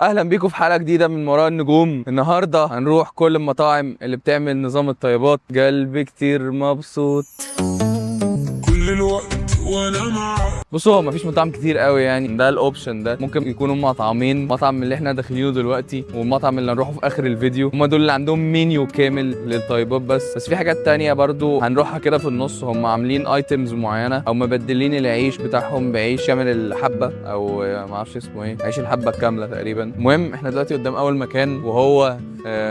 اهلا بيكم في حلقة جديدة من وراء النجوم. النهارده هنروح كل المطاعم اللي بتعمل نظام الطيبات. قلبي كتير مبسوط كل الوقت وانا معاك. بصوا، هو مفيش مطاعم كتير قوي يعني، ده ال option ده ممكن يكونوا مطعمين، مطعم اللي احنا داخلينه دلوقتي والمطعم اللي هنروحه في اخر الفيديو. هم دول اللي عندهم منيو كامل للطيبات بس في حاجات تانية برضو هنروحها كده في النص. هم عاملين items معينة او مبدلين العيش بتاعهم بعيش كامل الحبة او ما اعرفش اسمه ايه، عيش الحبة الكاملة تقريبا. المهم احنا دلوقتي قدام اول مكان وهو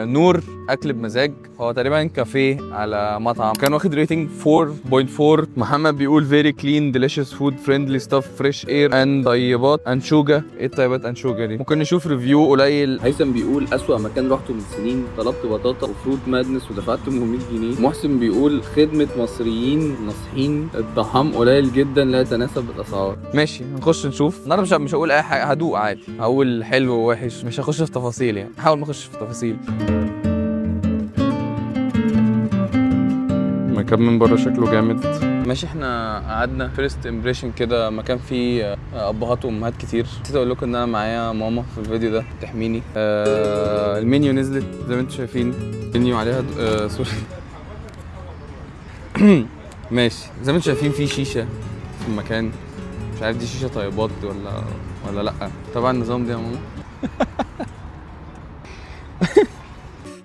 نور اكل بمزاج. هو تقريبا كافيه على مطعم، كان واخد rating 4.4. محمد بيقول very clean delicious food friendly staff fresh air and طيبات انشوجه. ايه الطيبات انشوجه دي؟ ممكن نشوف review قليل. هيثم بيقول اسوأ مكان رحته من سنين، طلبت بطاطا و fruit madness ودفعت 800 جنيه. محسن بيقول خدمة مصريين ناصحين، الطعام قليل جدا لا يتناسب بالاسعار. ماشي، هنخش نشوف النهارده. مش هقول اي حاجه، هدوق عادي، هقول حلو ووحش، مش هخش في تفاصيل يعني، هحاول ما اخش في تفاصيل. مكان من بره شكله جامد. ماشي، احنا قعدنا first impression كده، مكان فيه ابهات وامهات كتير. نسيت اقول لكم ان انا معايا ماما في الفيديو ده تحميني. المنيو نزلت زي ما انتم شايفين، المنيو عليها sorry. ماشي، زي ما انتم شايفين في شيشة في المكان، مش عارف دي شيشة طيبات ولا لا. طبعا النظام ده يا ماما.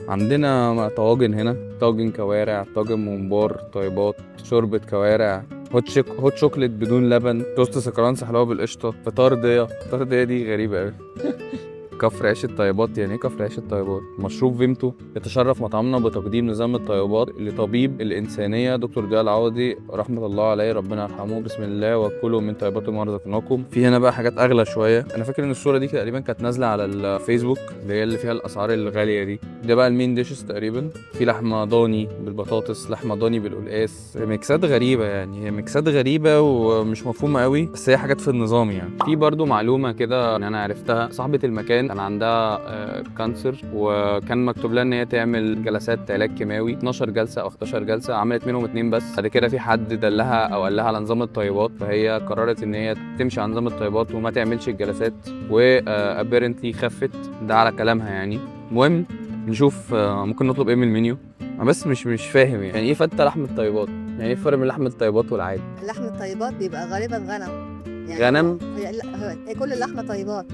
عندنا طواجن هنا، طاجن كوارع، طاجن ممبار، طيبات، شوربة كوارع، hot chocolate بدون لبن، توست سكران سحلاوة بالقشطة، فطار ضيا. فطار ضيا دي غريبة أوي. كفر عيش الطيبات، يعني ايه كفر عيش الطيبات؟ مشروب فيمتو. يتشرف مطعمنا بتقديم نظام الطيبات لطبيب الإنسانية دكتور ضياء العوضي رحمة الله عليه، ربنا يرحمه. بسم الله وكلوا من طيبات ما رزقناكم. في هنا بقى حاجات أغلى شوية. أنا فاكر إن الصورة دي تقريبا كانت نازلة على الفيسبوك، اللي هي اللي فيها الأسعار الغالية دي. ده بقى ال main dishes تقريبا، في لحمة ضاني بالبطاطس، لحمة ضاني بالقلقاس، ميكسات غريبة يعني، هي ميكسات غريبة ومش مفهومة قوي، بس هي حاجات في النظام يعني. في برضو معلومة كده إن أنا عرفتها، صاحبة المكان كان عندها cancer، وكان مكتوب لها ان هي تعمل جلسات علاج كيماوي 12 جلسه او 11 جلسه، عملت منهم اتنين بس. بعد كده في حد دلها او قال لها على نظام الطيبات، فهي قررت ان هي تمشي على نظام الطيبات وما تعملش الجلسات، و apparently خفت، ده على كلامها يعني. المهم نشوف ممكن نطلب ايه من المنيو. انا بس مش فاهم يعني ايه فته لحم الطيبات، يعني ايه الفرق بين لحم الطيبات والعادي؟ لحم الطيبات بيبقى غالبا غنم يعني. غنم؟ هي لا، هي كل اللحمة طيبات،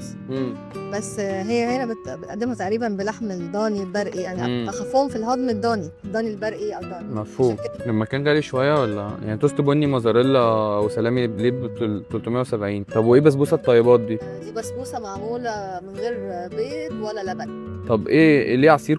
بس هي هنا بتقدمها تقريبا بلحم الضاني البرقي يعني، اخفهم في الهضم الضاني، الضاني البرقي او الضاني. مفهوم. عشان كده. لما كان غالي شوية ولا يعني؟ توست بني موزاريلا وسلامي ليه ب 370؟ طب وايه بسبوسه الطيبات دي؟ دي بسبوسه معمولة من غير بيض ولا لبن. طب ايه ليه عصير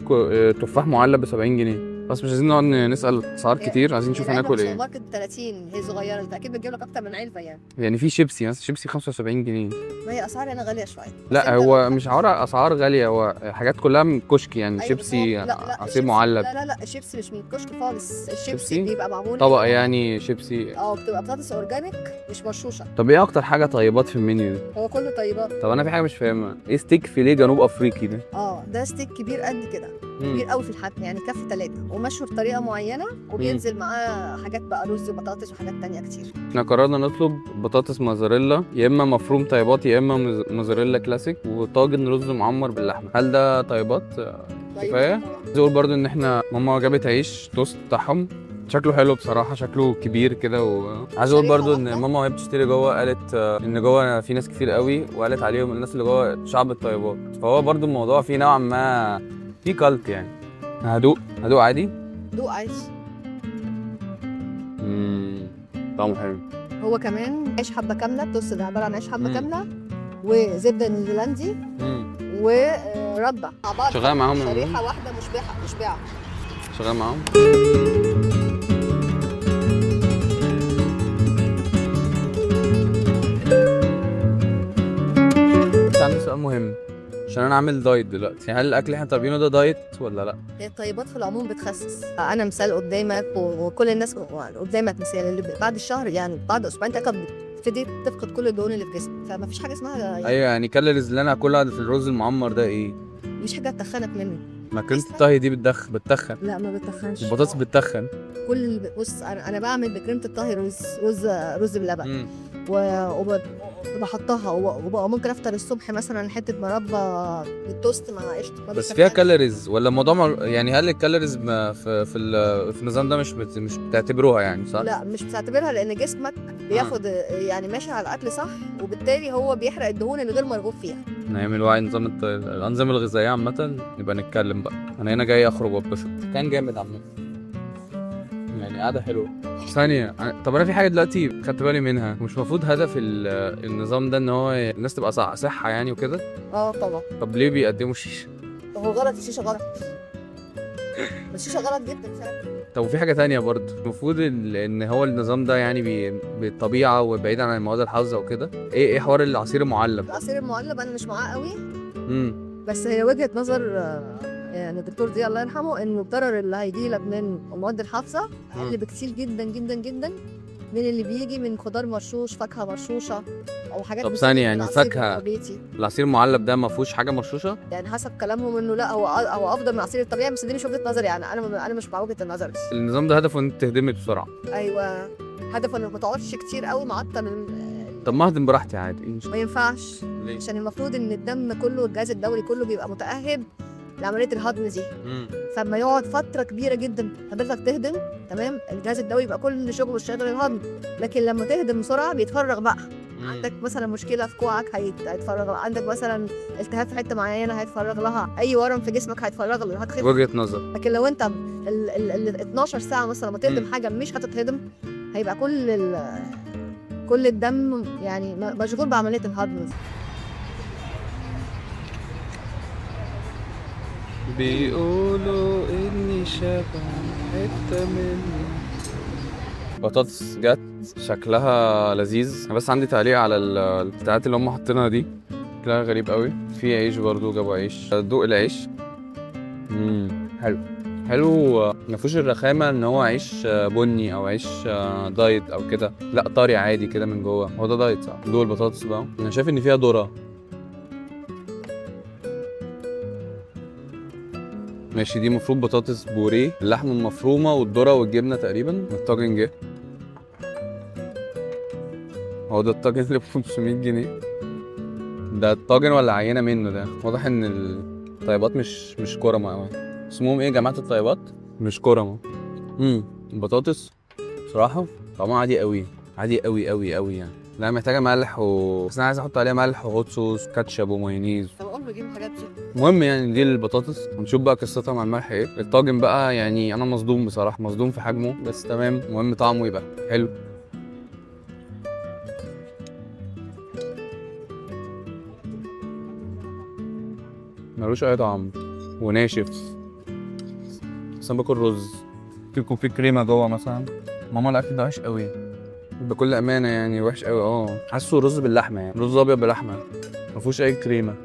تفاح معلب ب 70 جنيه؟ بس مش عايزين نقعد نسال اسعار كتير، عايزين نشوف العلبة هناكل في ايه. السوبر ماركت ب 30، هي صغيره، انت اكيد بتجيب لك اكتر من علبة يعني. يعني في شيبسي مثلا، شيبسي 75 جنيه. ما هي اسعار هنا غالية شويه، بس لا انت هو لو مش عبارة اسعار غاليه، هو حاجات كلها من كشك يعني. أيوة، بس شيبسي لا لا عصير الشيبسي معلب. لا لا لا، الشيبسي مش من الكشك خالص، الشيبسي شيبسي؟ بيبقى معمول طبق يعني شيبسي. اه، بتبقى بطاطس organic مش مرشوشه. طب ايه اكتر حاجة طيبات في المنيو ده؟ هو كله طيبات. طب انا في حاجة مش فاهمها، ايه ستيك فيليه جنوب افريقي ده؟ اه، ده ستيك كبير قد كده، كبير قوي في الحجم يعني، كف ثلاثه، ومشوي بطريقة معينه، وبينزل معاه حاجات بقى، رز وبطاطس وحاجات تانية كتير. احنا قررنا نطلب بطاطس موزاريلا، يا اما مفروم طيبات يا اما موزاريلا كلاسيك، وطاجن رز معمر باللحمه. هل ده طيبات؟ كفاية؟ طبعاً. عايز اقول برضو ان احنا ماما جابت عيش توست بتاعهم، شكله حلو بصراحه، شكله كبير كده. وعايز اقول شريحة برضو ان واحدة. ماما وهي بتشتري جوه قالت ان جوه في ناس كتير قوي، وقالت عليهم الناس اللي جوه شعب الطيبات، فهو برضو الموضوع فيه نوعا ما في cult يعني. هدوق هدوق عادي. دوق عيش. طعمه حلو. هو كمان عيش حبه كامله، التوست ده عبارة عن عيش حبه كاملة وزبده نيوزيلندي ورده مع بعض. شغال معاهم يا شريحة واحدة مشبعة مشبعه. شغال معاهم. بس عندي سؤال مهم، عشان انا عامل دايت دلوقتي، يعني هل الاكل اللي احنا طالبينه ده دايت ولا لا؟ هي الطيبات في العموم بتخسس. انا مثال قدامك وكل الناس قدامك مثال، اللي بعد الشهر يعني بعد اسبوعين ثلاثة بتبتدي تفقد كل الدهون اللي في جسمك، فما فيش حاجة اسمها يعني. ايوه، يعني calories اللي انا هاكلها في الرز المعمر ده ايه؟ مفيش حاجة تخنك منه. ما كريمة الطهي دي بتخن. لا، ما بتخنش. البطاطس بتخن. كل بص، انا بعمل بكريمه الطهي رز رز رز بلبن. وبحطها وممكن افطر الصبح مثلا حتة مربى بالتوست مع قشطه. ما بس فيها بتخنش. calories ولا الموضوع يعني هل ال calories ما في النظام ده مش بتعتبروها يعني، صح؟ لا، مش بتعتبرها، لان جسمك بياخد يعني ماشي على الاكل صح، وبالتالي هو بيحرق الدهون اللي غير مرغوب فيها. نعمل وعي نظام الانظمة الغذائية عامه، نبقى نتكلم بقى. انا هنا جاي اخرج واتبسط. كان جامد عامه، يعني قعدة حلوه. ثانية، طب انا في حاجة دلوقتي خدت بالي منها، مش المفروض هدف النظام ده ان هو الناس تبقى صحة يعني وكده؟ اه طبعا. طب ليه بيقدموا شيشه؟ هو غلط، الشيشة غلط، الشيشة غلط جدا فعلا. طب وفي حاجة تانية برضه، المفروض ان هو النظام ده يعني بالطبيعة وبعيد عن المواد الحافظة وكده، ايه حوار العصير المعلب؟ العصير المعلب انا مش معاه قوي. بس هي وجهه نظر يعني الدكتور ضياء الله يرحمه، انه الضرر اللي هيجي لك من المواد الحافظة اقل بكتير جدا جدا جدا من اللي بيجي من خضار مرشوش، فاكهة مرشوشه، او حاجات طب ثانية، يعني العصير فاكهة الطبيعي. العصير المعلب ده ما فيهوش حاجة مرشوشه؟ يعني حسب كلامهم انه لا، هو افضل من العصير الطبيعي، بس دي مش وجهه نظري يعني، انا مش مع وجهه النظر. النظام ده هدفه ان انت تهدمي بسرعه. ايوه، هدفه انك ما تقعدش كتير قوي معطل. طب ما اهدم براحتي عادي. ما ينفعش. ليه؟ عشان المفروض ان الدم كله والجهاز الدوري كله بيبقى متاهب لعملية الهضم دي. فلما يقعد فترة كبيرة جدا حضرتك تهضم، تمام، الجهاز الدوري يبقى كل شغله شغل الهضم، لكن لما تهضم بسرعة بيتفرغ بقى. عندك مثلا مشكلة في كوعك هيتفرغ لها، عندك مثلا التهاب في حتة معينة هيتفرغ لها، اي ورم في جسمك هيتفرغ له، هتخف. وجهه نظر. لكن لو انت ال 12 ساعة مثلا ما تهضم حاجة مش هتتهضم، هيبقى كل الدم يعني مشغول بعملية الهضم. بيقولوا اني شبه حتة مني. بطاطس جت شكلها لذيذ، أنا بس عندي تعليق على البتاعات اللي هم حاطينها دي، شكلها غريب قوي. في عيش برضو، جابوا عيش، دوق العيش. حلو حلو، ما فيهوش الرخامه ان هو عيش بني او عيش diet او كده، لا طري عادي كده من جوه. هو ده diet صح؟ دوق البطاطس بقى، انا شايف ان فيها ذره. ماشي، دي المفروض بطاطس بوريه، اللحمة المفرومه والذرة والجبنه تقريبا. الطاجن جه، هو ده الطاجن اللي ب 500 جنيه ده؟ الطاجن ولا عينه منه ده؟ واضح ان الطيبات مش كرمه قوي. اسمهم ايه جماعة الطيبات؟ مش كرمه. البطاطس بصراحة طعمها عادي قوي، عادي قوي قوي قوي يعني. لا محتاجه ملح بس انا عايز احط عليها ملح و hot sauce كاتشب ومايونيز. طب اقول له يجيب حاجات دي. المهم يعني دي البطاطس، ونشوف بقى قصتها مع الملح ايه. الطاجن بقى يعني انا مصدوم بصراحة، مصدوم في حجمه، بس تمام، المهم طعمه يبقى حلو. ملوش اي طعم وناشف، بس انا باكل رز. يكون في كريمة جوه مثلا. ماما الاكل ده وحش قوي بكل امانه، يعني وحش قوي. حاسه رز باللحمه، يعني رز ابيض بلحمه، ما فيهوش اي كريمة.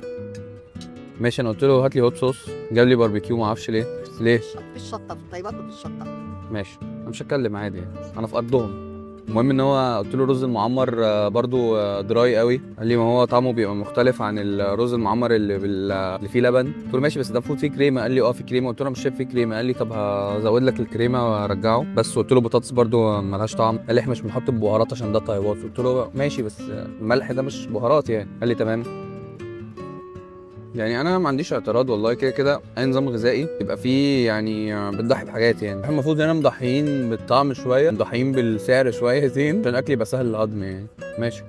ماشي، انا قلت له هات لي hot sauce، جاب لي باربيكيو، ما اعرفش ليه. ليه؟ مفيش شطه في الطيبات، مفيش شطه. ماشي، انا مش هتكلم عادي يعني، انا في ارضهم. المهم ان هو قلت له رز المعمر برضو dry قوي، قال لي ما هو طعمه بيبقى مختلف عن الرز المعمر اللي فيه لبن. قلت له ماشي بس ده المفروض فيه كريمة. قال لي اه فيه كريمة. قلت له مش شايف فيه كريمة. قال لي طب هزود لك الكريمة وارجعه بس. قلت له بطاطس برضو ملهاش طعم. قال لي احنا مش بنحط بهارات عشان ده طيبات. قلت له ماشي بس الملح ده مش بهارات يعني. قال لي تمام. يعني انا ما عنديش اعتراض والله، كده كده اي نظام غذائي يبقى فيه يعني بتضحي بحاجات يعني. احنا المفروض هنا مضحيين بالطعم شوية، مضحيين بالسعر شويتين عشان الاكل يبقى سهل الهضم يعني. ماشي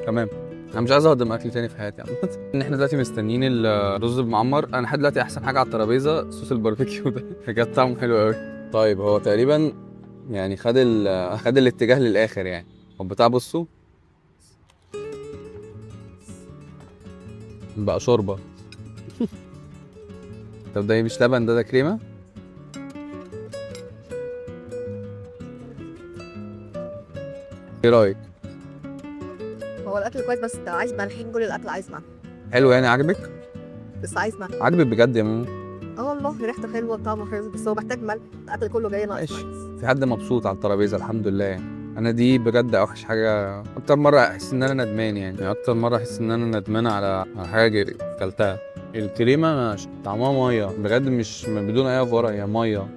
تمام، انا مش عايز اهضم اكل تاني في حياتي عامة. ان احنا دلوقتي مستنيين الرز المعمر. انا لحد دلوقتي احسن حاجة على الترابيزة صوص الباربيكيو ده، بجد طعمه حلو قوي. طيب هو تقريبا يعني خد الاتجاه للاخر يعني. هو بتاع بصوا بقى شوربة. طب ده مش لبن، ده كريمة. ايه رايك؟ هو الاكل كويس بس عايز ملح، كل الاكل عايز ملح. حلو يعني، عاجبك؟ بس عايز ملح. عاجبك بجد يا ماما؟ اه والله ريحته حلوة وطعمه حلو، بس هو محتاج ملح، الاكل كله جاي ناقص. ماشي. في حد مبسوط على الترابيزة الحمد لله يعني. انا دي بجد اوحش حاجة، اكتر مرة احس ان انا ندمان يعني، اكتر مرة احس ان انا ندمان على حاجة اكلتها. الكريمة طعمها مية بجد، مش بدون اي افوره، هي مية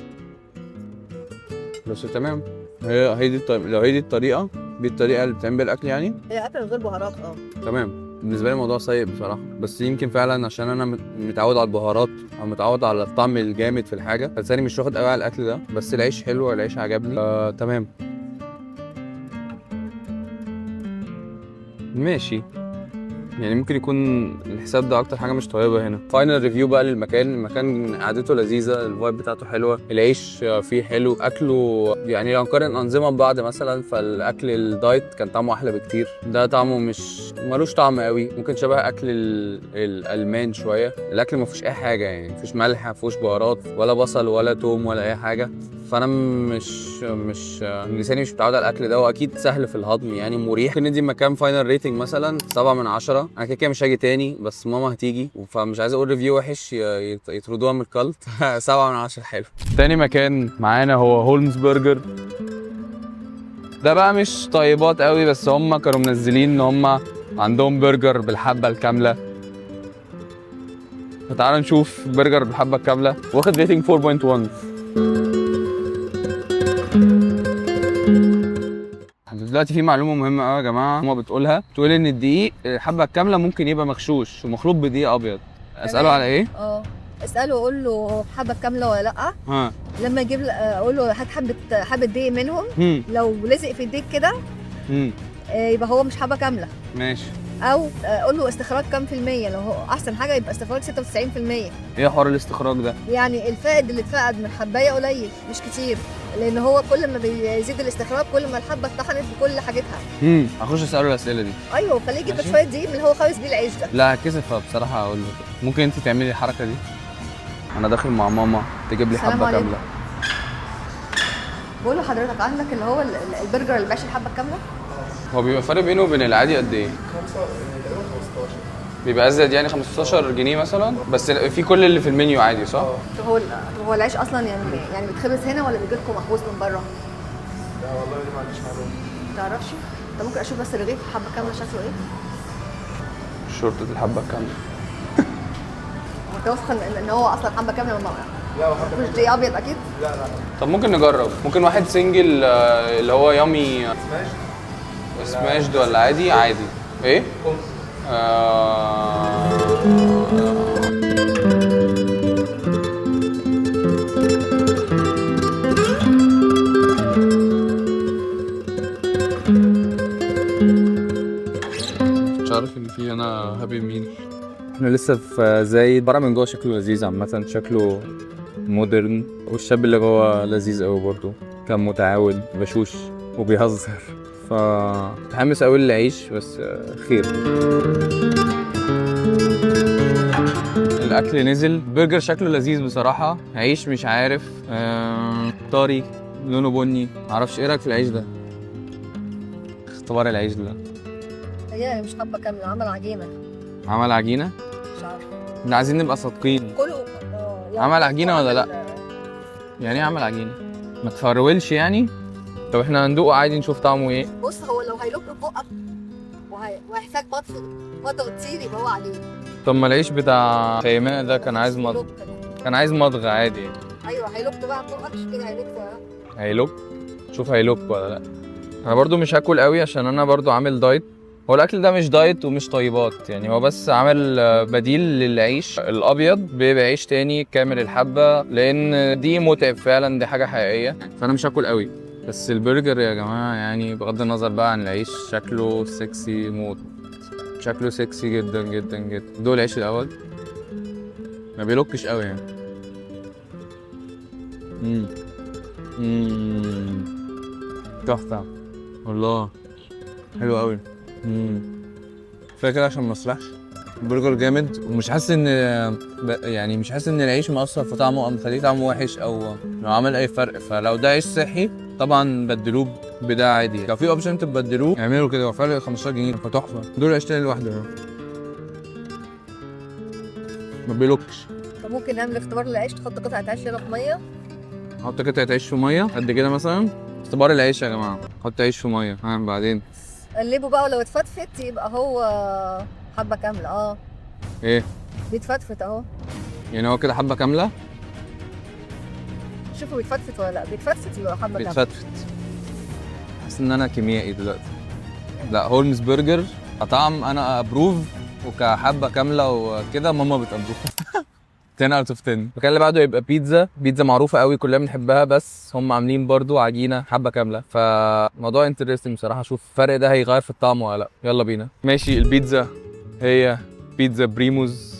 بس. تمام، هي دي الطريقة. لو هي دي الطريقة دي الطريقة اللي بتعمل بيها الاكل يعني؟ هي اكل من غير بهارات. اه. تمام. بالنسبة لي الموضوع سيء بصراحه، بس يمكن فعلا عشان انا متعود على البهارات او متعود على الطعم الجامد في الحاجه، فلساني مش واخد قوي على الاكل ده. بس العيش حلو، العيش عجبني. تمام ماشي. يعني ممكن يكون الحساب ده اكتر حاجة مش طيبة هنا. final review بقى للمكان. المكان قعدته لذيذه، ال vibe بتاعته حلوه، العيش فيه حلو، اكله يعني لو نقارن انظمة ببعض مثلا، فالاكل ال diet كان طعمه احلى بكتير. ده طعمه مش ملوش طعم قوي، ممكن شبه اكل الالمان شويه. الاكل ما فيهوش اي حاجه، يعني ما فيهوش ملح، ما فيهوش بهارات ولا بصل ولا توم ولا اي حاجه. فانا مش لساني مش متعود على الاكل ده، واكيد سهل في الهضم يعني مريح. ممكن ندي مكان final rating مثلا 7 من 10. انا كده كده مش هاجي تاني، بس ماما هتيجي، فمش عايز اقول review وحش يطردوها من ال cult. 7 من 10 حلو. تاني مكان معانا هو هولمز برجر. ده بقى مش طيبات قوي، بس هم كانوا منزلين ان هم عندهم برجر بالحبه الكامله، فتعالوا نشوف برجر بالحبه الكامله. واخد rating 4.1. دلوقتي في معلومة مهمة قوي يا جماعة ماما بتقولها، بتقول ان الدقيق الحبة الكاملة ممكن يبقى مغشوش ومخلوط بدقيق ابيض. اساله تمام. على ايه؟ اه، اساله وقول له حبه كاملة ولا لا. ها. لما يجيب اقول له هات حبه دقيق منهم. لو لزق في ايديك كده يبقى هو مش حبه كامله. ماشي. او قول له استخراج كام في المية. لو هو احسن حاجة يبقى استخراج 96%. ايه حوار الاستخراج ده؟ يعني الفائد اللي اتفقد من حبايه قليل مش كتير، لان هو كل ما بيزيد الاستخراج كل ما الحبة اتطحنت بكل حاجتها. هخش اساله الاسئلة دي. ايوه، وخليه يجيب ماشي. شوية دقيق من اللي هو خالص بيه العيش ده. لا هتكسف بصراحة اقول له. ممكن انت تعملي الحركة دي؟ انا داخل مع ماما تجيب لي السلام حبه عليكم. كامله. بقول له حضرتك عندك اللي هو البرجر اللي بعيش الحبة الكامله؟ هو بيبقى فرق بينه وبين العادي قد ايه؟ 5 تقريبا 15. بيبقى ازيد يعني 15 جنيه مثلا، بس في كل اللي في المنيو عادي صح؟ طب هو العيش اصلا يعني بيتخبز هنا ولا بيجي لكم مخبوز من بره؟ لا والله دي ما عنديش معلومه. ما تعرفش؟ طب ممكن اشوف بس الرغيف حبه كاملة شكله ايه؟ شرطه الحبة الكاملة. انت واثق ان هو اصلا حبه كاملة من بره؟ لا هو حبه مش دقيق ابيض اكيد؟ لا لا. طب ممكن نجرب، ممكن واحد single اللي هو yummy smash smashed ولا عادي؟ عادي. ايه؟ خبز. مش عارف ان في انا happy meal. احنا لسه في زايد. بره من جوه شكله لذيذ عامة، شكله modern، والشاب اللي جوه لذيذ قوي برضه، كان متعاون بشوش وبيهزر، فمتحمس قوي للعيش بس خير. الاكل نزل، برجر شكله لذيذ بصراحة، عيش مش عارف، طري لونه بني، معرفش. ايه رايك في العيش ده؟ اختبار العيش ده. هي مش حبه كاملة، عمل عجينه. عمل عجينه؟ مش عارفه. احنا عايزين نبقى صادقين. كله عمل عجينة ولا لأ؟ يعني ايه عمل عجينه؟ ما تفرولش يعني؟ طب احنا هندوقه عادي نشوف طعمه ايه. بص هو لو هيلب في بقك وهيحتاج مضغ كتير يبقى هو عليه. طب ما العيش بتاع شيماء ده كان عايز مضغ، كان عايز مضغ عادي. ايوه هيلب بقى في بقك، مش كده هيلب. هيلب؟ شوف هيلب ولا لا. انا برضو مش هاكل قوي عشان انا برضو عامل diet. هو الاكل ده مش diet ومش طيبات يعني، هو بس عامل بديل للعيش الابيض بعيش تاني كامل الحبة، لان دي متعب فعلا، دي حاجة حقيقية. فانا مش هاكل قوي. بس البرجر يا جماعة يعني بغض النظر بقى عن العيش، شكله سكسي موت، شكله سكسي جدا جدا جدا. دول العيش الاول ما بيلوكش قوي يعني. تحفة والله، حلو قوي. كفاية كده عشان ما اسرحش. برجر جامد، ومش حاسس ان يعني مش حاسس ان العيش مأثر في طعمه او مخليه طعمه وحش او لو عمل اي فرق. فلو ده عيش صحي طبعا بدلوه بده عادي، لو في option تبدلوه اعملوا كده. هو فرق 15 جنيه فتحفه. دول عيش تاني لوحده ما بيلوكش. طب ممكن نعمل اختبار للعيش، تحط قطعه عيش هنا في مية. حط قطعه عيش في مية قد كده مثلا. اختبار العيش يا جماعة، حط عيش في مية. ها بعدين قلبه بقى، ولو اتفتفت يبقى هو حبه كاملة. ايه بيتفتفت اهو. يعني هو كده حبه كاملة؟ شوفوا بيتفتفت ولا لا. بيتفتفت يبقى حبه كاملة. بيتفتفت. حاسس ان انا كيميائي دلوقتي. لا، هولمز برجر كطعم انا approve، وكحبه كاملة وكده ماما بت approve. 10 out of 10. المكان اللي بعده يبقى بيتزا، بيتزا معروفة قوي كلنا بنحبها، بس هم عاملين برضو عجينه حبه كامله، فموضوع interesting بصراحه. اشوف الفرق ده هيغير في الطعم ولا لا. يلا بينا. ماشي، البيتزا هي بيتزا بريموز.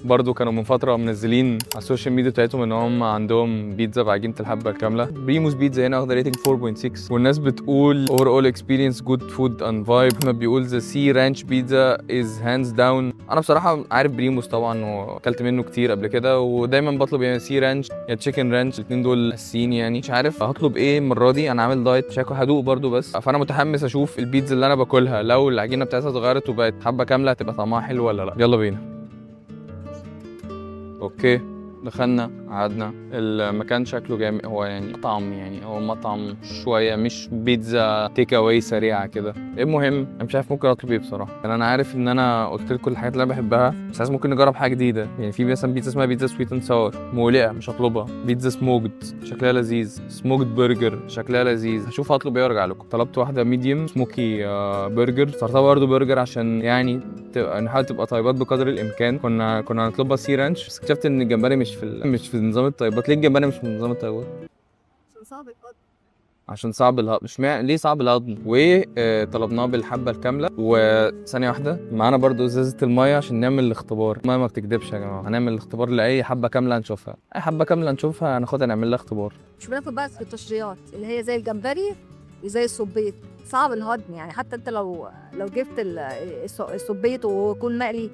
برضو كانوا من فترة منزلين على ال social media بتاعتهم ان هم عندهم بيتزا بعجينه الحبة الكامله. بريموز بيتزا هنا واخده rating 4.6، والناس بتقول overall experience good food and vibe. احمد بيقول the sea ranch pizza is hands down. انا بصراحة عارف بريموز طبعا، واكلت منه كتير قبل كده، ودايما بطلب يا sea ranch يا chicken ranch، الاثنين دول اساسيين يعني. مش عارف هطلب ايه المرة دي، انا عامل diet، مش هاكل، هدوق برضو بس. فانا متحمس اشوف البيتزا اللي انا باكلها لو العجينة بتاعتها اتغيرت وبقت حبه كاملة هتبقى طعمها حلو ولا لا. يلا بينا. okay، دخلنا قعدنا. المكان شكله جامد، هو يعني مطعم، يعني هو مطعم شوية مش بيتزا take away سريعة كده. المهم انا مش عارف ممكن اطلب ايه بصراحه، يعني انا عارف ان انا قلت لكم الحاجات اللي انا بحبها، بس عايز ممكن نجرب حاجة جديده. يعني في مثلا بيتزا اسمها بيتزا sweet and sour، مولعه مش هطلبها. بيتزا smoked شكلها لذيذ، smoked burger شكلها لذيذ. هشوف هطلب ايه وارجع لكم. طلبت واحدة medium smoky burger، اخترتها برضه برجر عشان يعني تبقى نحاول تبقى طيبات بقدر الامكان. كنا هنطلبها sea ranch، بس اكتشفت ان الجمبري مش في نظام الطيبات. ليه الجمبري مش في نظام الطيبات؟ عشان صعب الهضم. عشان صعب الهضم. مش مع... ليه صعب الهضم؟ وطلبناه بالحبه الكامله. وثانيه واحده، معانا برضو ازازة المية عشان نعمل الاختبار. المية ما بتكدبش يا جماعه. هنعمل الاختبار لاي حبه كاملة هنشوفها، اي حبه كاملة هنشوفها هناخدها نعمل لها اختبار. مش بناكل بس في القشريات اللي هي زي الجمبري وزي الصبيط، صعب الهضم يعني. حتى انت لو جبت الصبيط وهو يكون مقلي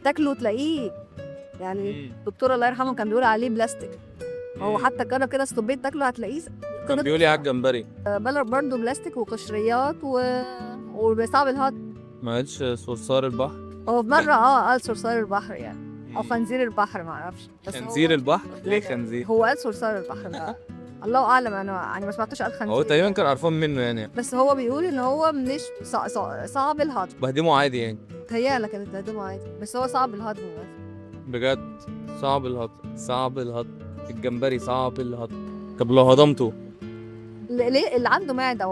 تاكله تلاقيه يعني الدكتور الله يرحمه كان بيقول عليه بلاستيك. هو حتى جرب كده الصبيط تاكله هتلاقيه كان بيقول لي على الجمبري برضه بلاستيك وقشريات وصعب الهضم. ما قالش صرصار البحر؟ هو في مرة قال صرصار البحر يعني، او خنزير البحر ما اعرفش. بس خنزير البحر؟ ليه خنزير؟ هو قال صرصار البحر بقى. الله اعلم، انا ما سمعتوش قال خنزير. هو تقريبا كان قرفان منه يعني، بس هو بيقول ان هو مش صعب الهضم. بهدمه عادي يعني. تهيألك ان تهدمه عادي، بس هو صعب الهضم بس. بجد صعب الهضم، صعب الهضم الجمبري، صعب الهضم. طب لو هضمته؟ ليه اللي عنده معده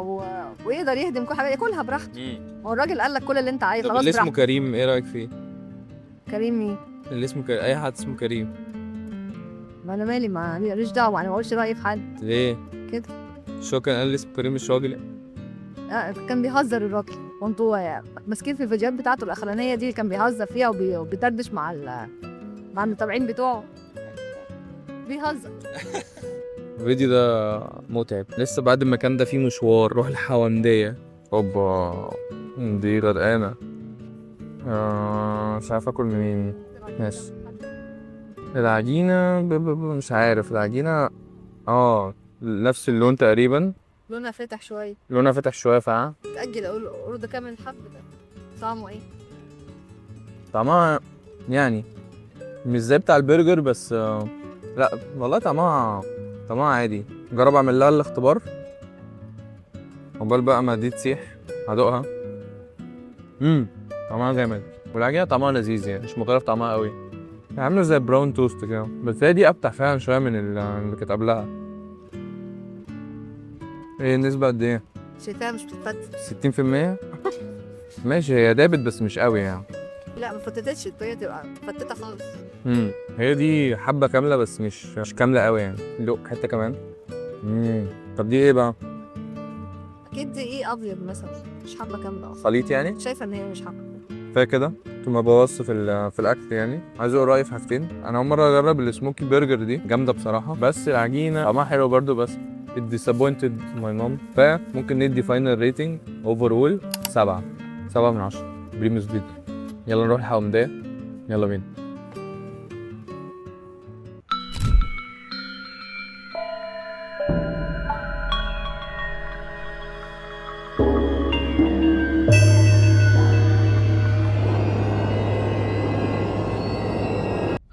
ويقدر يهدم كل حاجة ياكلها براحته. هو الراجل قال لك كل اللي انت عايزه طب خلاص اللي اسمه براحتك. كريم ايه رايك فيه؟ كريم مين؟ اللي اسمه كريم، اي حد اسمه كريم. ما انا مالي، ما ماليش دعوه، انا ما بقولش رايي في حد. ليه؟ كده. شو كان قال اللي اسمه كريم مش راجل؟ كان بيهزر الراجل، وانتوا ماسكين في الفيديوهات بتاعته الاخرانية دي اللي كان بيهزر فيها وبيدردش مع المتابعين بتوعه، بيهزر. الفيديو ده متعب. لسه بعد المكان ده فيه مشوار، روح الحوندية. اوبا دي غرقانة. مش عارف اكل منين. ماشي. العجينة مش عارف العجينة نفس اللون تقريبا، لونها فاتح شوية. لونها فاتح شوية. فا تأجل اقول قرد كامل الحب ده طعمه ايه؟ طعمها يعني مش زي بتاع البرجر، بس لا والله طعمها عادي. جرب اعمل لها الاختبار عقبال بقى ما دي تسيح هدوقها. طعمها جامد، والعجينه طعمها لذيذ يعني، مش مغير في طعمها قوي، عامله زي brown toast كده، بس هي دي افتح فعلا شوية من اللي كانت قبلها. ايه النسبة قد ايه؟ شايفاها مش بتتفتت. 60%؟ ماشي، هي دابت بس مش قوي يعني. لا ما فتتتش، الطريقة تبقى مفتته خالص. هي دي حبه كاملة بس مش كاملة قوي يعني. دوق حتة كمان. طب دي ايه بقى؟ اكيد دي ايه، ابيض مثلا، مش حبه كاملة اصلا. خليط يعني؟ شايفه ان هي مش حبه. كفاية كده انتوا ما بوظت في الاكل يعني. عايز اقول رايي في حاجتين. انا اول مرة اجرب ال smoky burger دي، جامدة بصراحة، بس العجينة طعمها حلو برده، بس it disappointed my mom. فممكن ندي final rating overall 7 من 10 بريموس بيتزا. يلا نروح الحومدية، يلا بينا.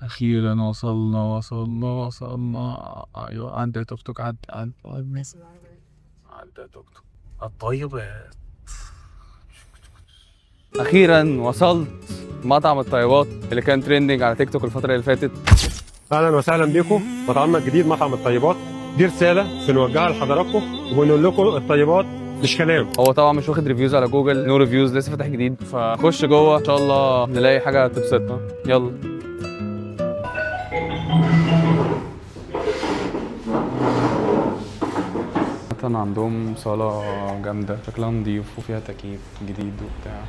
أخيرا وصلنا وصلنا وصلنا. أيوة عندي توك توك، عدى عدى عدى توك توك الطيبات. أخيرا وصلت مطعم الطيبات اللي كان trending على تيك توك الفترة اللي فاتت. اهلا وسهلا بيكم مطعمنا الجديد مطعم الطيبات. دي رسالة بنوجهها لحضراتكم وبنقول لكم الطيبات مش كلام. هو طبعا مش واخد reviews على جوجل، no reviews، لسه فاتح جديد، فخش جوه ان شاء الله نلاقي حاجة تبسطنا. يلا. مثلا عندهم صالة جامدة، شكلها نضيف وفيها تكييف جديد وبتاع.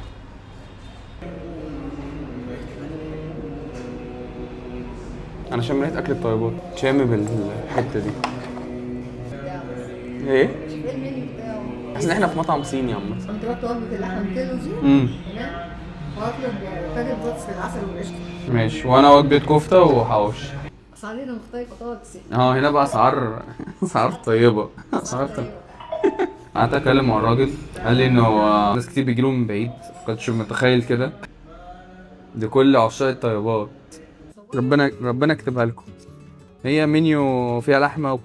انا شم ريحة اكل الطيبات، شامم الحتة دي. ايه؟ ايه المنيو بتاعه؟ حاسس ان احنا في مطعم صيني عامة. انت رحت وجبة اللحمة بتلو دي؟ تمام. واطلب طاجن بطاطس بالعسل والقشطه. ماشي، وانا وجبة كفتة وحواوشي. اسعارنا مختلفة خالص. اه هنا بقى اسعار، اسعار طيبة، اسعار طيبة. قعدت اتكلم مع الراجل، قال لي انه ناس كتير بيجيله من بعيد، ما كنتش متخيل كده. دي كل عشاق الطيبات. ربنا يكتبها لكم. هي منيو فيها لحمه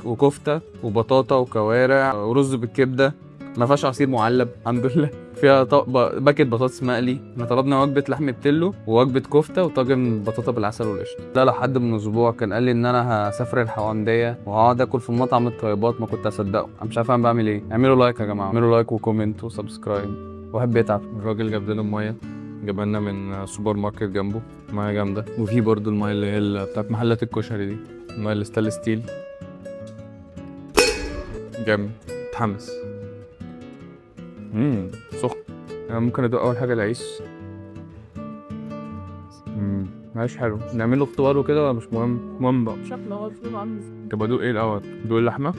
وكفته وبطاطا وكوارع ورز بالكبده، ما فيهاش عصير معلب الحمد لله. فيها باكت بطاطس مقلي. احنا طلبنا وجبة لحم بتلو ووجبه كفته وطاجن بطاطا بالعسل والقشطه. ده لحد من اسبوع كان قال لي ان انا هسافر الحوامديه وهقعد اكل في مطعم الطيبات، ما كنت اصدقه. انا مش عارف انا بعمل ايه. اعملوا like يا جماعة، اعملوا like و comment و subscribe. واحد بيتعب. الراجل جاب لنا المية، جاب لنا من سوبر ماركت جنبه مية جامدة، وفي برضو المية اللي هي بتاعت محلات الكشري دي، المية ال stainless steel. جامد، متحمس. سخن. انا ممكن ادوق اول حاجة العيش. عيش حلو. نعمله اختبار وكده ولا مش مهم؟ مهم بقى. شكله هو الفيلم عامل ازاي؟ طب ادوق ايه الاول؟ ادوق اللحمة؟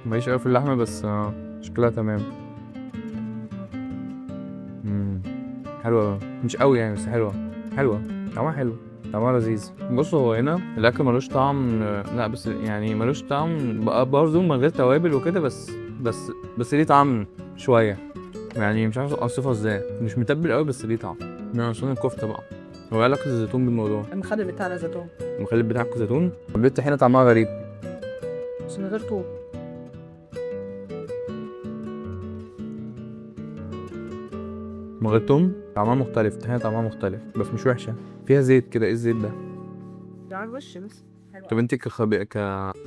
ماليش قوي في اللحمة بس شكلها تمام. حلوة أوي. مش قوي يعني، بس حلوة، حلوة، طعمها حلو، طعمها لذيذ. بص هو هنا الاكل ملوش طعم، لا بس يعني ملوش طعم بقى برضه من غير توابل وكده، بس بس بس ليه طعم شوية، يعني مش عارف اوصفها ازاي، مش متبل قوي بس ليه طعم. عشان الكفتة بقى، هو ايه علاقة الزيتون بالموضوع؟ المخلل بتاعنا زيتون. المخلل بتاعكم زيتون؟ البيت الطحينه طعمها غريب بس من غير توم. من غير توم طعمها مختلف، الطحينه طعمها مختلف بس مش وحشة، فيها زيت كده. ايه الزيت ده؟ ده على الوش بس. طب انت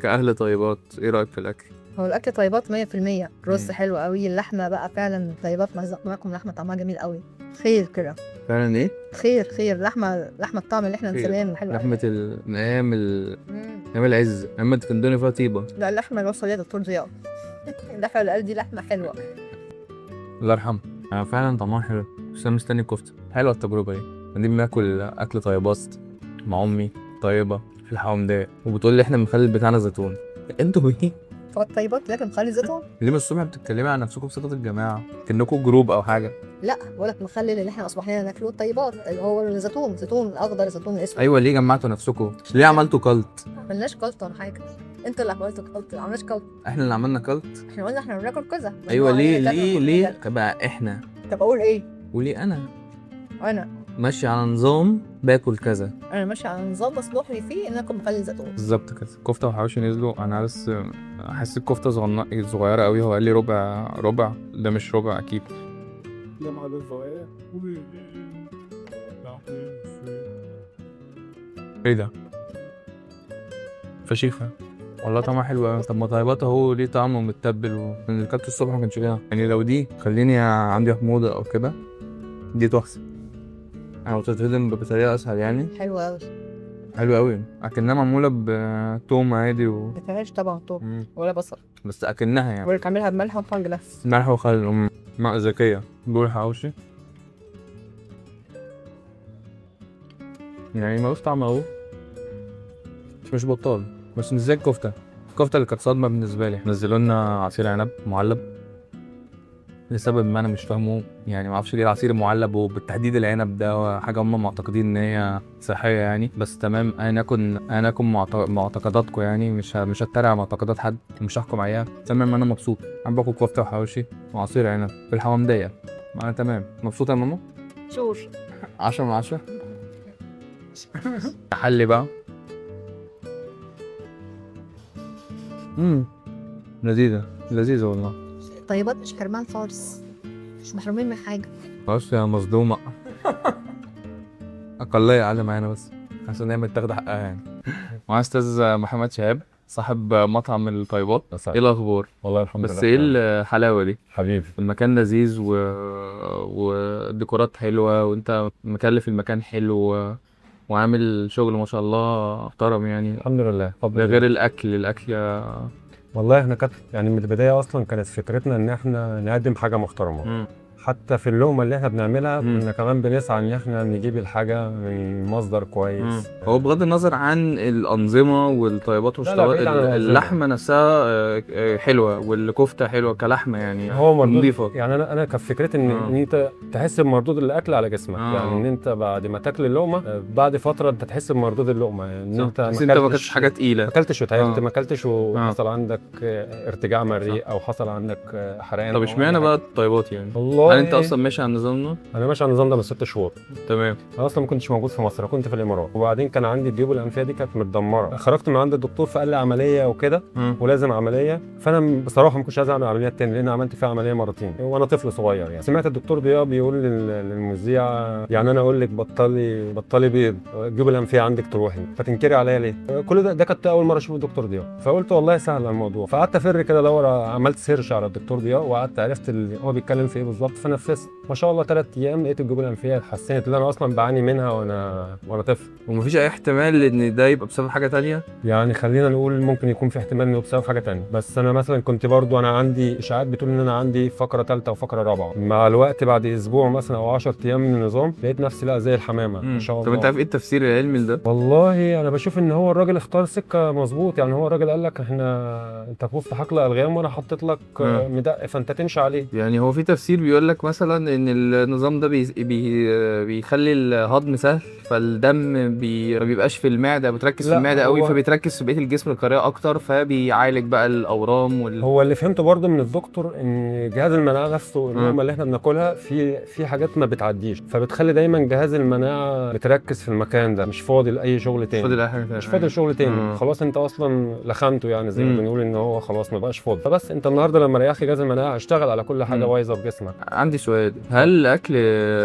كأهل طيبات ايه رأيك في الأكل؟ هو الاكل طيبات 100%. رز حلو قوي، اللحمة بقى فعلا طيبات، معاكم لحمه طعمها جميل قوي. خير كده. فعلا ايه؟ خير خير، لحمه الطعم اللي احنا خير. نسميها حلوة. لحمة من أيام العز، أيام كان الدنيا فيها طيبة. لا اللحمة اللي وصل ليها دكتور ضياء. اللحمة اللي قال دي لحمه حلوة. الله يرحمه. فعلا طعمها حلو، بس أنا مستني الكفتة. حلوة التجربة دي، دي بناكل أكل طيبات مع أمي طيبة في الحومدية، وبتقول لي إحنا المخلل بتاعنا زيتون. أنتوا إيه؟ بتوع الطيبات لكن مخلل زيتون؟ ليه من الصبح بتتكلمي عن نفسكم بصيغة الجماعة؟ كأنكم group أو حاجة. لا بقول لك مخلل اللي احنا اصبحنا ناكله الطيبات اللي هو الزيتون، زيتون اخضر، زيتون اسود. أيوه ليه جمعتوا نفسكم؟ ليه عملتوا cult؟ ما عملناش cult ولا حاجة، انتوا اللي عملتوا cult، ما عملناش cult. إحنا اللي عملنا cult؟ احنا قلنا احنا بناكل كذا. أيوه ليه كذا ليه وكذا. ليه بقى إحنا؟ طب اقول ايه؟ وليه أنا؟ انا ماشي على نظام باكل كذا. انا ماشية على نظام مسموح لي فيه ان اكل مخلل زيتون. بالظبط كده. كفته وحواوشي نزلوا، انا بس حسيت الكفتة صغيرة قوي. هو قال لي ربع ربع، ده مش ربع اكيد. ايه ده؟ فشيخه والله، طعمها حلو قوي. طب ما طيبات اهو ليه طعمه متبل، من اللي اكلته الصبح ما كانش فيها يعني. لو دي خليني عندي حموضه او كده، دي تحفة. او تتهضم بطريقة اسهل يعني. حلوة قوي. حلو قوي، اكنها معمولة بتوم عادي ما فيهاش طبعا توم ولا بصل، بس اكنها يعني بقولك عاملها بملح وخل بس. ملح وخل مع ذكية. دول حواوشي يعني ملوش طعم قوي، مش بطال، بس مش زي الكفتة. الكفتة اللي كانت صدمة بالنسبة لي. نزلوا لنا عصير عنب معلب لسبب ما انا مش فاهمه، يعني ما اعرفش ليه العصير المعلب وبالتحديد العنب ده حاجة هم معتقدين ان هي صحية يعني، بس تمام. انا اكون معتقداتكم يعني، مش هتريق على معتقدات حد ومش هحكم عليها. تمام، انا مبسوط، انا باكل كفته وحواوشي وعصير عنب في الحوامديه، انا تمام مبسوط يا ماما. شور 10 من 10. حلي بقى. لذيذة لذيذة والله. طيبات مش حرمان خالص، مش محرومين من حاجة. خلاص يا مصدومة. أقلية قاعدة معانا بس عشان هي متاخدة حقها يعني. معايا أستاذ محمد شهاب، صاحب مطعم الطيبات. مساء. ايه الاخبار؟ والله الحمد بس لله. ايه الحلاوة دي؟ حبيبي المكان لذيذ والديكورات حلوة، وانت مكلف المكان حلو وعامل شغل ما شاء الله محترم يعني. الحمد لله. طب ده غير الاكل. والله احنا كانت يعني من البداية اصلا كانت فكرتنا ان احنا نقدم حاجة محترمه. حتى في اللقمة اللي احنا بنعملها كنا كمان بنسعى ان احنا نجيب الحاجة من مصدر كويس. هو بغض النظر عن الأنظمة والطيبات لا، والشطوات، بعيد عن الأنظمة. اللحمة نفسها حلوة، والكفتة حلوة كلحمة يعني، هو مردود نظيفة. يعني انا كانت فكرتي ان ان انت تحس بمردود الاكل على جسمك. يعني ان انت بعد ما تاكل اللقمة بعد فترة انت تحس بمردود اللقمة، يعني ان انت بس انت ما اكلتش حاجة تقيلة، ما اكلتش وتعبت، ما اكلتش وحصل عندك ارتجاع مريء او حصل عندك حرقان. طب اشمعنى بقى الطيبات يعني؟ والله هل انت اصلا ماشي على النظام ده؟ انا ماشي على النظام ده من 6 شهور. تمام. انا اصلا ما كنتش موجود في مصر، كنت في الامارات، وبعدين كان عندي الجيوب الانفيه دي كانت متدمره. خرجت من عند الدكتور فقال لي عملية وكده ولازم عملية. فانا بصراحة ما كنتش عايز اعمل عمليات تاني لان عملت فيها عملية مرتين وانا طفل صغير يعني. سمعت الدكتور ضياء بيقول للمذيع يعني انا اقول لك بطلي بيض، الجيوب الانفيه عندك تروحي، فتنكري عليا ليه؟ كل ده كنت اول مرة اشوف الدكتور ضياء، فقلت والله سهل الموضوع. فقعدت افر كده ادور، عملت search على الدكتور ضياء وقعدت عرفت هو بيتكلم في ايه بالظبط، فنفذت. ما شاء الله 3 ايام لقيت الجيوب الانفيه اتحسنت، اللي انا اصلا بعاني منها وانا طفل. ومفيش اي احتمال ان ده يبقى بسبب حاجة تانية؟ يعني خلينا نقول ممكن يكون في احتمال انه بسبب حاجة تانية، بس انا مثلا كنت برضو انا عندي اشاعات بتقول ان انا عندي فقره ثالثة وفقره رابعه. مع الوقت بعد اسبوع مثلا او 10 ايام من النظام لقيت نفسي لا زي الحمامة ان شاء الله. طب انت عارف ايه التفسير العلمي لده؟ والله انا بشوف ان هو الراجل اختار سكة مظبوط، يعني هو الراجل قال لك احنا انت في وسط حقل الغام وانا حطيت لك مدق فانت تمشي عليه. يعني هو في تفسير بيقول لك مثلا ان النظام ده بيخلي الهضم سهل، فالدم ما بيبقاش في المعدة، بتركز في المعدة قوي، فبيتركز في بقية الجسم بطريقة اكتر، فبيعالج بقى الاورام هو اللي فهمته برضه من الدكتور ان جهاز المناعة نفسه اللقمة اللي احنا بناكلها في حاجات ما بتعديش، فبتخلي دايما جهاز المناعة متركز في المكان ده، مش فاضي لاي شغل تاني، مش فاضي لشغل تاني. خلاص انت اصلا لخمته يعني زي ما بنقول ان هو خلاص ما بقاش فاضي. فبس انت النهارده لما ريحت جهاز المناعة اشتغل على كل حاجة بايظة في جسمك. عندي سؤال، هل الاكل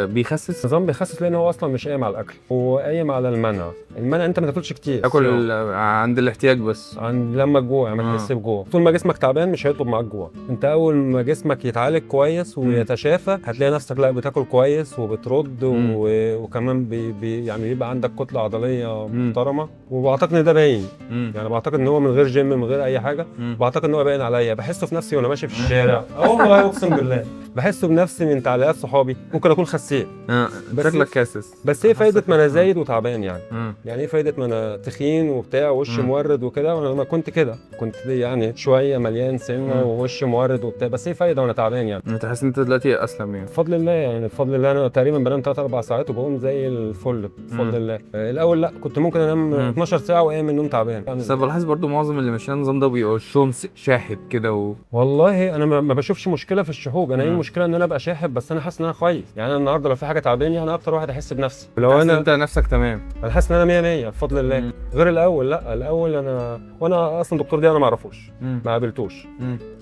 بيخسس؟ النظام بيخسس لان هو اصلا مش قايم على الاكل، هو قايم على المنع. المنع انت ما تاكلش كتير، تاكل عند الاحتياج بس، عند لما تجوع، ما تحس بجوع. طول ما جسمك تعبان مش هيطلب معاك جوع. انت اول ما جسمك يتعالج كويس ويتشافى هتلاقي نفسك لا بتاكل كويس وبترد وكمان يعني بيبقى عندك كتلة عضلية محترمه. وبعتقد ان ده باين، يعني بعتقد ان هو من غير جيم من غير اي حاجة، بعتقد ان هو باين عليا، بحسه في نفسي وانا ماشي في الشارع. والله اقسم بالله بحسه بنفسي من تعليقات صحابي. ممكن اكون خسيت بس شكلك كاسس، بس ايه فايده ما انا زايد وتعبان يعني؟ يعني ايه فايده ما انا تخين وبتاع ووشي مورد وكده، وانا لما كنت كده كنت يعني شوية مليان سنة ووشي مورد وبتاع، بس ايه فايده وانا تعبان يعني؟ انت حاسس ان انت دلوقتي اسلم يعني؟ بفضل الله يعني، بفضل الله انا تقريبا بنام 3-4 ساعات وبقوم زي الفل بفضل الله. الاول لا كنت ممكن انام 12 ساعة واقوم من النوم تعبان. بس انا بلاحظ برضو معظم اللي ماشيين النظام ده بيبقى وشهم شاحب كده والله انا ما بشوفش مشكلة في الشحوب. انا ايه المشكلة ان انا ابقى شاحب؟ بس انا حاسس ان انا كويس يعني. انا النهارده لو في حاجة تعباني انا اكتر واحد احس بنفسي. لو انا انت نفسك تمام، انا حاسس ان انا 100 بفضل الله. غير الاول لا، الاول انا وانا اصلا الدكتور ده انا ما اعرفوش، ما قابلتوش.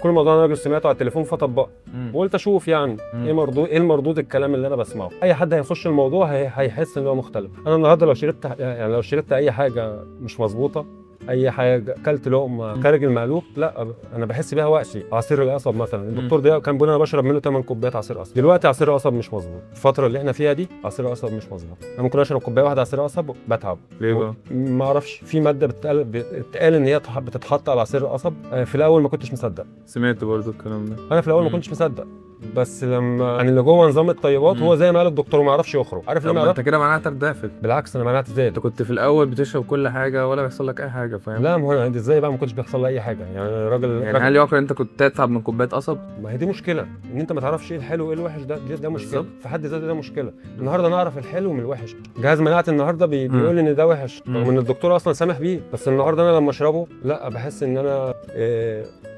كل الموضوع انا راجل سمعته على التليفون فطبقت وقلت اشوف يعني ايه مردود، ايه المردود الكلام اللي انا بسمعه. اي حد هيخش الموضوع هيحس ان هو مختلف. انا النهارده لو شربت يعني لو شربت اي حاجة مش مظبوطة، اي حاجة اكلت لقمة خارج المألوف، لا انا بحس بيها وقتي. عصير القصب مثلا الدكتور ده كان بيقول انا بشرب منه 8 كوبايات عصير قصب. دلوقتي عصير القصب مش مظبوط، الفترة اللي احنا فيها دي عصير القصب مش مظبوط. انا ممكن اشرب كوباية واحدة عصير قصب بتعب. ليه بقى؟ ما اعرفش، في مادة بتتقال ان هي بتتحط على عصير القصب. في الاول ما كنتش مصدق، سمعت برضو الكلام ده، انا في الاول ما كنتش مصدق، بس لما يعني اللي جوه نظام الطيبات هو زي ما قال الدكتور ما يعرفش يخرج. عارف ليه ما انت كده مناعتك ضعفت؟ بالعكس انا مناعتي زادت. انت كنت في الاول بتشرب كل حاجة ولا بيحصل لك اي حاجة، فاهم؟ لا ما هو انا ازاي بقى ما كنتش بيحصل لي اي حاجة يعني. راجل يعني هل يعقل انت كنت تتعب من كوباية قصب؟ ما هي دي مشكلة، ان انت ما تعرفش ايه الحلو وايه الوحش. ده مشكلة في حد ذاته، ده مشكلة. النهارده انا اعرف الحلو من الوحش. جهاز مناعتي النهارده بيقول ان ده وحش رغم ان الدكتور اصلا سامح بيه، بس النهارده انا لما اشربه لا بحس ان انا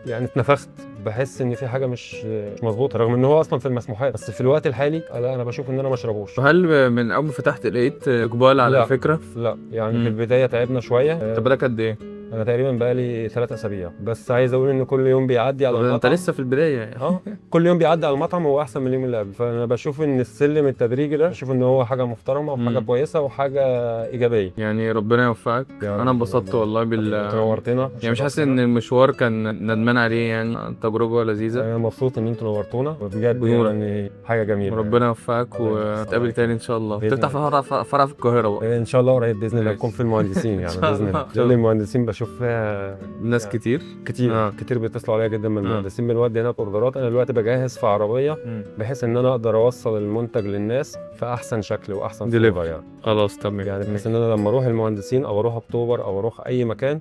يعني اتنفخت، بحس ان في حاجة مش مظبوطة رغم ان هو اصلا في المسموحات، بس في الوقت الحالي لا انا بشوف ان انا ما اشربوش. هل من اول ما فتحت لقيت اقبال على الفكرة؟ لا يعني في البداية تعبنا شوية. طب بالك قد ايه؟ انا تقريبا بقالي 3 اسابيع، بس عايز اقول ان كل يوم بيعدي على طب انت المطعم لسه في البداية يعني. اه، كل يوم بيعدي على المطعم هو احسن من اليوم اللي قبل. فانا بشوف ان السلم التدريجي ده، بشوف ان هو حاجة محترمه وحاجه كويسة وحاجه ايجابيه. يعني ربنا يوفقك. يا رب. انا انبسطت والله بال نورتنا. يعني مش حاسس ان المشوار كان ندمان عليه، يعني تجربه لذيذه. انا مبسوط ان انتوا نورتونا بجد. بنورك. يعني حاجة جميله. ربنا يوفقك الله ونتقابل يخليك. تاني ان شاء الله. بإذن تفتح فرع في القاهرة بقى. ان شاء الله قريب باذن الله. ماشي. نكون في المهندسين يعني. شاء باذن الله. الله، لان المهندسين بشوف فيها ناس يعني كتير. كتير. كتير بيتصلوا عليا جدا من المهندسين. بنودي هناك اوردرات. انا دلوقتي بجهز في عربية بحيث ان انا اقدر اوصل المنتج للناس في احسن شكل واحسن Delivery. صورة يعني. خلاص تمام. يعني بحيث ان انا لما اروح المهندسين او اروح اكتوبر او اروح اي مكان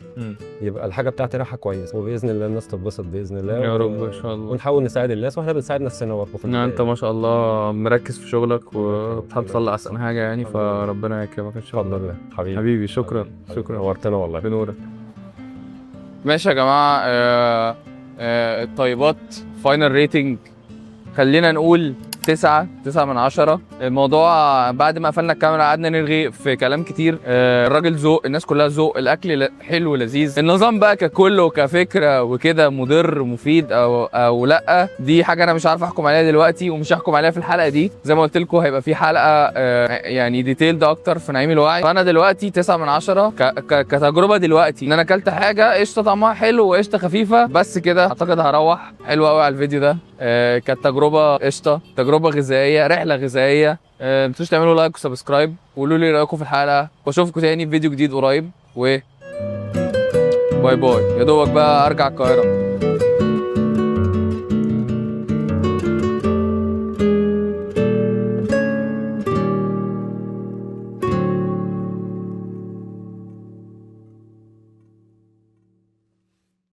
يبقى الحاجة بتاعتي رايحة كويس، وباذن الله الناس تتبسط باذن الله. يا رب ان شاء الله. ونحاول نساعد الناس واحنا بنساعد نفسنا برضه في لا، انت البداية. ما شاء الله مركز في شغلك وبتحب تطلع احسن حاجة يعني، فربنا يكرمك ان شاء اتفضل الله. يا حبيبي. حبيبي، شكرا. حبيبي. شكرا. نورتنا والله. بنورك. ماشي يا جماعه، الطيبات final rating خلينا نقول 9، 9 من 10. الموضوع بعد ما قفلنا الكاميرا قعدنا نرغي في كلام كتير. الراجل ذوق، الناس كلها ذوق، الاكل حلو لذيذ. النظام بقى ككل وكفكره وكده مضر مفيد او لا، دي حاجة انا مش عارف احكم عليها دلوقتي ومش هحكم عليها في الحلقة دي. زي ما قلت لكم هيبقى في حلقة يعني detailed اكتر في نعيم الوعي. فانا دلوقتي 9 من 10 كتجربة دلوقتي، ان انا اكلت حاجة قشطه طعمها حلو وقشطه خفيفه، بس كده اعتقد هروح. حلو قوي على الفيديو ده. كانت تجربه قشطه، تجربه غذائيه، رحله غذائيه. ما تنسوش تعملوا like و subscribe وقولوا لي رايكم في الحلقه، واشوفكم تاني في فيديو جديد قريب، و bye bye. يا دوبك بقى ارجع القاهره.